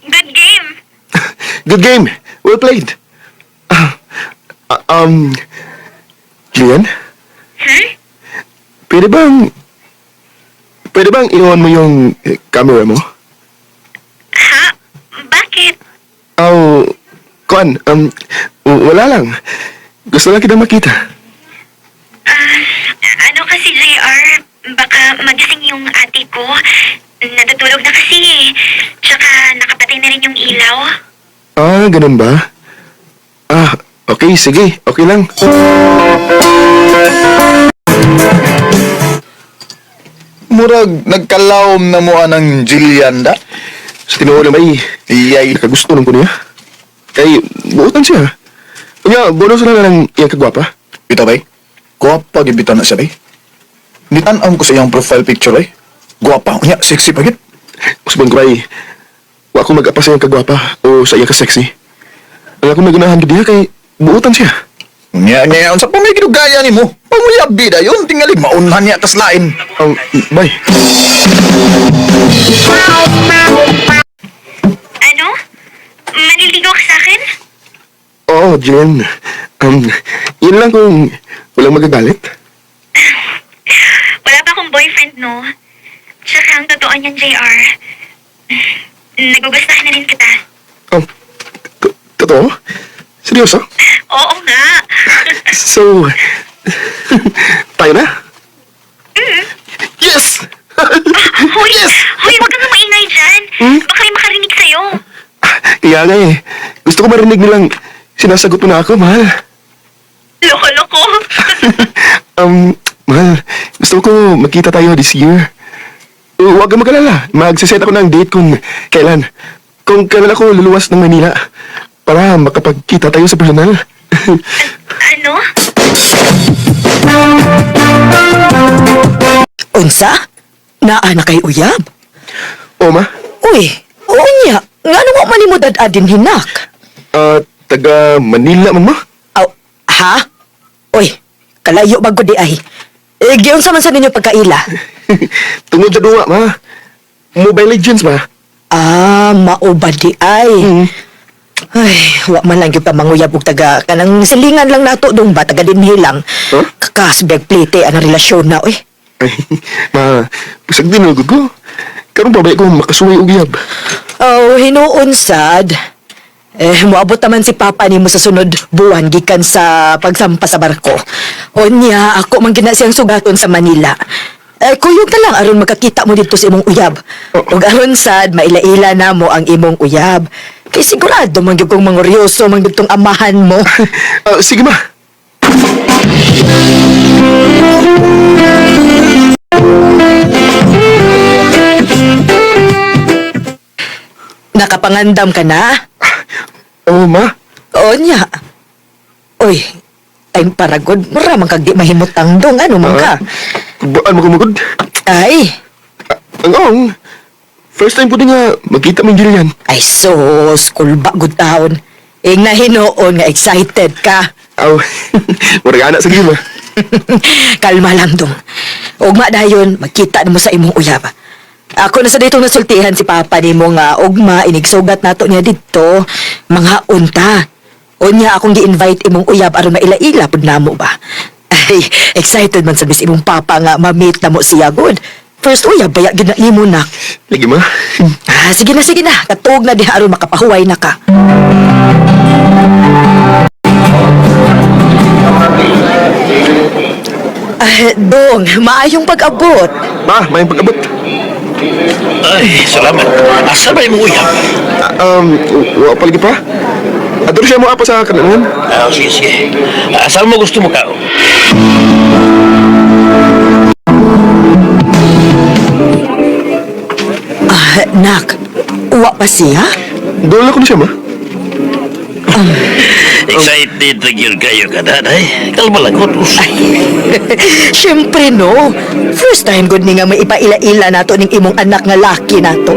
Good game. Good game. Well played. Ah, Julian? Hmm? Pwede bang i-on mo yung camera mo? Ha? Bakit? Oh, kuan, wala lang. Gusto lang kita makita. Ah, ano kasi, JR? Baka magising yung ate ko. Natutulog na kasi eh. Tsaka nakapatay na rin yung ilaw. Ah, ganun ba? Ah, okay, sige. Okay lang. Murag nagkalawom na mo anang Jillian da. Sa tinuod na may Iyay. nakagusto nung ko niya. Kay, buotan siya. Kanya, bonus na lang iyang kagwapa. Bitaw bay. Gwapa gid bitaw na siya bay. Nitan-aw ko sa iyang profile picture bay. Gwapa unya, sexy pa gid. Usbon ko ay, wa ko mag-apa sa iyang kagwapa o sa iyang ka-sexy. Ang akong nagunahan gid niya kay buotan siya. Unya nya unsa pa may gidugaya nimo? Panguyabi dayon tingali maunhan niya tas lain. Bye. Ano? Manliligaw ka sa akin? Oo, Jen. Yun lang kung walang magagalit. Wala pa akong boyfriend, no? Tsaka ang totoo niyan, JR. Nagugustuhan na rin kita. Totoo? Seryoso? Oo nga. So, tayo na? Yes! Hoy, Yes! hoy, wag kang maingay dyan. Hmm? Baka may makarinig sa'yo. Kaya nga eh. Gusto ko marinig nilang sinasagot mo na ako, mahal. Loko-loko. Mahal, gusto ko magkita tayo this year. Huwag kang mag-alala. Magsiset ako ng date kung kailan. Kung kailan ako luluwas ng Manila. Para makapagkita tayo sa personal. Ano? Unsa? Naa na kay uyab? O, ma? Uy, oo niya. Ngano wa man nimo dad-adin hinak? Ah, taga Manila man, ma? Aw, ha? Uy, kalayo ba gud di ay? Eh, giunsa man sa ninyo pagkaila? Tungod sa duwa, ma. Mobile Legends, ma. Ah, mao ba di ay? Mm. Ay, wa man lang gyud pa manguyab og taga kanang silingan lang nato dong ba taga dinhi lang. Huh? Kakas beg plite ang relasyon na uy. Ay, ma, pusag din ang ko. Karon pa ba ko makasuway og uyab? Oh, hinuon sad. Eh, moabot naman si Papa nimo sa sunod buwan gikan sa pagsampa sa barko. Onya, ako man gina siyang sugaton sa Manila. Eh, kuyog na lang aron makakita mo dito sa imong uyab. Oh. Ug aron sad maila-ila na mo ang imong uyab. Kay sigurado man gyud kong manguryoso man gyud tong amahan mo. Ah, sige, ma. Nakapangandam ka na? Oo, ma. Onya. Uy, time paragod. Mura man kag di mahimutang dong. Ano man ka? Kubaan mo kumugod. Ay, Ang ong. First time po din nga magkita mo yung Jillian. Ay sus, kulba good taon. Ing na hinuon nga excited ka. Aw, murag anak sa game, ah. Kalma lang dong. Ugma dayon, magkita na mo sa imong uyab. Ako na sa ditong nasultihan si Papa nimo nga ugma inigsugat nato niya didto mga unta. Unya akong gi-invite imong uyab aron maila-ila pud namo ba. Ay, excited man sa bis imong papa nga ma-meet na mo siya gud. First uyab baya gid na nimo nak. Lagi, ma. Ah, sige na, sige na. Katuog na diha aron makapahuway na ka. Ah, Dong, maayong pag-abot. Ma, may pag-abot. Ay, salamat. Asa ba imong uyab? Ah, wa pa lagi pa. Adto siya mo apa sa kananan. Ah, sige, sige. Asa mo gusto mo ka? Ah, nak, uwa pa siya? Doon ako na siya, ma. Excited na gyud kayo ka, daday. Kalma lang ko. Siyempre, no. First time good ni nga may ipaila-ila nato ning imong anak nga laki nato.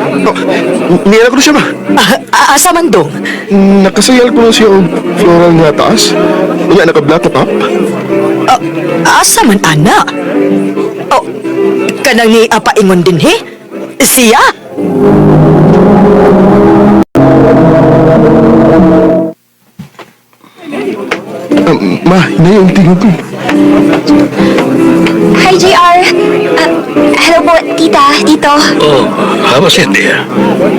Oh, niyala ko na siya ba? Ah, asa man dong? Nakasayal ko na siya og floral nga taas. Unya, naka-black na top. Ah, asa man ana? Oh, kanang ni apaingon din he? Siya? Ma, hinay yung tingog ko. Hi, JR. Ah, hello po, tita, tito. Oh, how was it dear?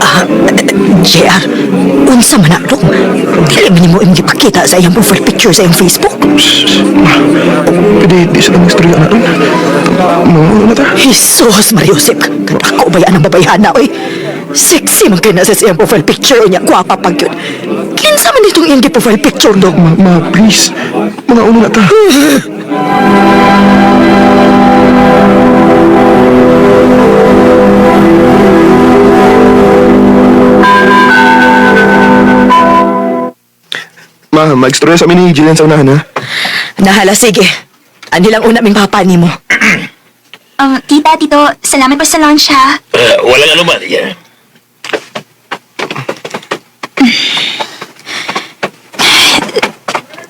Ah, JR, unsa man na dong? Dili man nimo imong gipakita sa iyang profile picture sa iyang Facebook. Shh, ma, pwede di sa tang istorya na ron. Mga na ta. Jesus, Mariosep, kadako ba yan ang babayhana, oy? Sexy man kayo na sa iyang profile picture niya, gwapa pag yun. Kinsa man itong iyang profile picture dong? Ma, ma, please. Mga uno na ta. Ma, mag-istorya sa amin ni Jillian sa unahan, ha? Nahala, sige. Anilang una ming papa nimo. Tita, tito, salamat po sa lunch, ha. Walang anuman, yeah.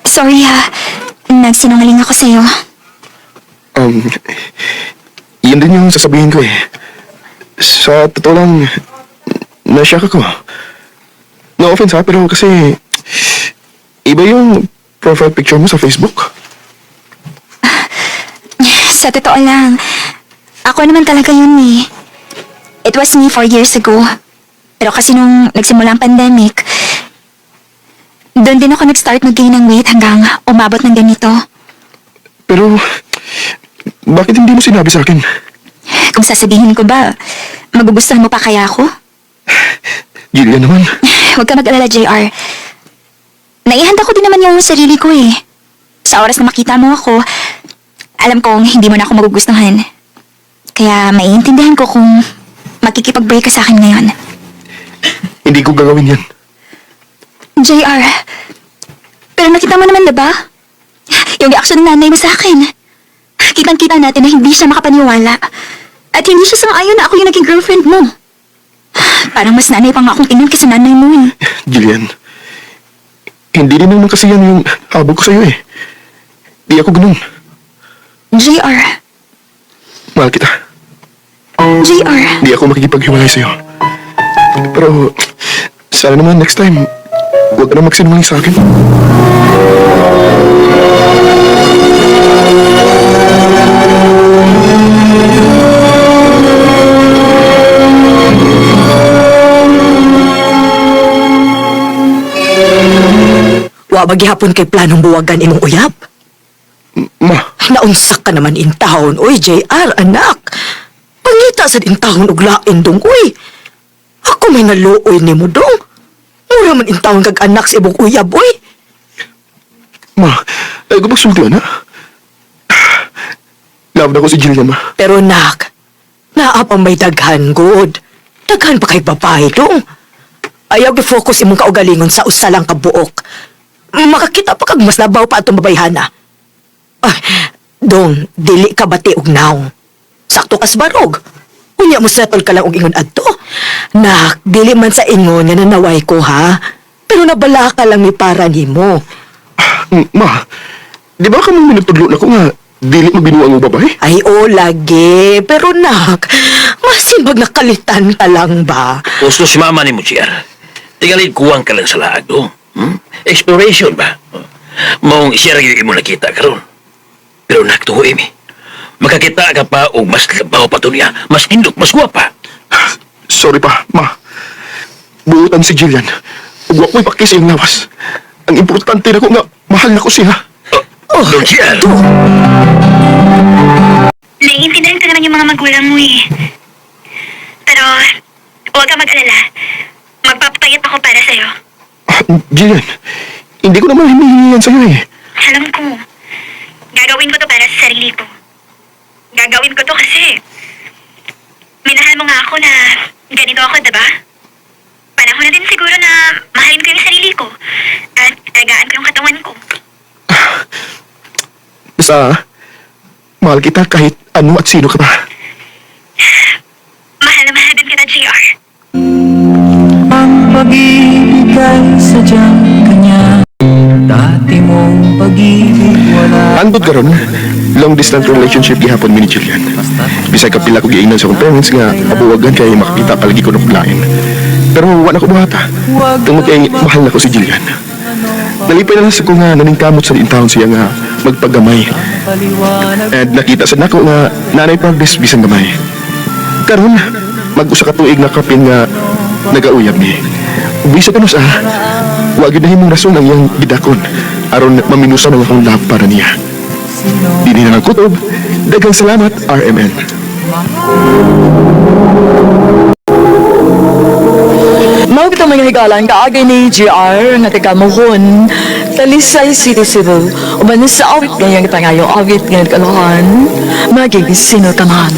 Sorry, ha. Nagsinungaling ako sa'yo. Yun din yung sasabihin ko eh. Sa totoo lang, na-shock ako. No offense ha, pero kasi iba yung profile picture mo sa Facebook. Sa totoo lang, ako naman talaga yun eh. It was me 4 years ago. Pero kasi nung nagsimula ang pandemic, doon din ako nag-start mag-gain ng weight hanggang umabot ng ganito. Pero, bakit hindi mo sinabi sa akin? Kung sasabihin ko ba, magugustuhan mo pa kaya ako? Jillian naman. Huwag ka mag-alala, JR. Naihanda ko din naman yung sarili ko eh. Sa oras na makita mo ako, alam kong hindi mo na ako magugustuhan. Kaya maiintindihan ko kung makikipag-break ka sa akin ngayon. Hindi ko gagawin yan. JR, pero nakita mo naman, diba? Yung reaksyon ng nanay mo sa akin. Kitang-kita natin na hindi siya makapaniwala. At hindi siya sang-ayon na ako yung naging girlfriend mo. Parang mas nanay pa nga akong tingnan kaysa nanay mo eh. Jillian, hindi din naman kasi yan yung habol ko sa'yo eh. Di ako ganun. JR, Mahal kita. JR, Di ako makikipaghiwalay sa'yo. Pero, sana naman next time, huwag ka na magsinungaling sa akin. Wa maghihapon kay planong buwagan imong uyab. Ma, Naunsak ka naman in town, oy, JR, anak. Pangita sa in town og lain dong, oy. Ako may naluoy nimo dong. Mura man in town kag anak sa imong uyab, oy. ma, ay ko magsulti, ana. Love na ko si Jillian, ma. Pero nak, naa pa may daghan good. Daghan pa kay babae dong. Ayaw gi-focus imong kaugalingon sa usa lang ka buok. Makakita pa kag mas labaw pa atong babayhana. Ay, dong, dili ka bati og naong. Sakto kas barog. Unya mo settle ka lang og ingon adto. Nak, dili man sa ingon nga nanaway ko ha. Pero nabala ka lang ni para nimo. Ma, di ba ka mong minutudlo na ko nga dili mo binuang ang babae? Ay, o lagi. Pero nak, masimbag nakalitan ka lang ba? Gusto si mama ni mo, JR. Tingalid kuwang ka lang sa laag, oh. Exploration ba? Maong siya rin yung imo nakita karon. Pero naktuho imi. Makakita ka pa og mas labaw pa to niya, mas nindot, mas gwapa. Sorry pa, ma. Buutan si Jillian. Ug wa ko'y paki sa iyong lawas. Ang importante na ko nga, mahal na ko siya. Oh, Don JR. Naiintindihan ko naman yung mga magulang mo eh. Pero, huwag ka mag-alala. Magpapayat ako para sa'yo. Ah, Jillian, hindi ko naman hinihingi yan sa'yo eh. Alam ko, gagawin ko to para sa sarili ko. Gagawin ko to kasi minahal mo nga ako na ganito ako, diba? Panahon na din siguro na mahalin ko yung sarili ko at alagaan ko yung katawan ko. Basta, mahal kita kahit ano at sino ka pa. Mahal na mahal din kita, JR. Pag-ibig ay sadyang kanya. Dati mong pag-ibig wala. Hangtod karon, long distance relationship gihapon mi ni Jillian. Bisag kapila ko giingnan sa akong parents nga abuwagan kay makakita palagi ko og lain. Pero wa na ko buhata. Tungod kay mahal na ko si Jillian. Nalipay na lang sa ko nga naningkamot sa taon siya nga magpagamay. And nakita sa nako nga nanay progress bisan gamay. Karon mag-usa ka tuig na kapin nga nagauyab ni. Bisa pa sa wa gyud nahimong rason ang iyang gidakon aron maminusan ang akong love para niya. Dili na lang kutob. Daghang salamat, RMN. Mao kita mga higalan kaagay ni GR nga taga Mohon, Talisay City, Cebu. Uban sa awit ngayong pangayo awit ngayon kalohan, maging sino ka man.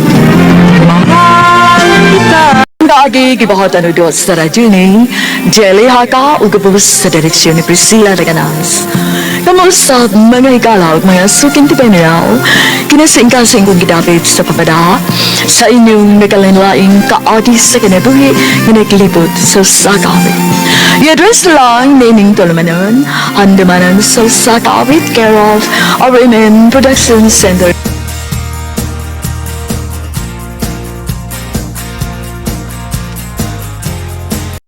Kaagi gibahatan og duot sa radyo ni Jelly Haka ug gabos sa direksyon ni Priscilla Reganas. Kamusta mga higala ug mga suking tibenyaw, kinasingkasing kong gidapit sa papada sa inyong nagkalanlaing kaagi sa kinabuhi nga naglibot sa sakawit. I-address lang nining tulumanon, handamanan sa sakawit, care of RMN Production Center.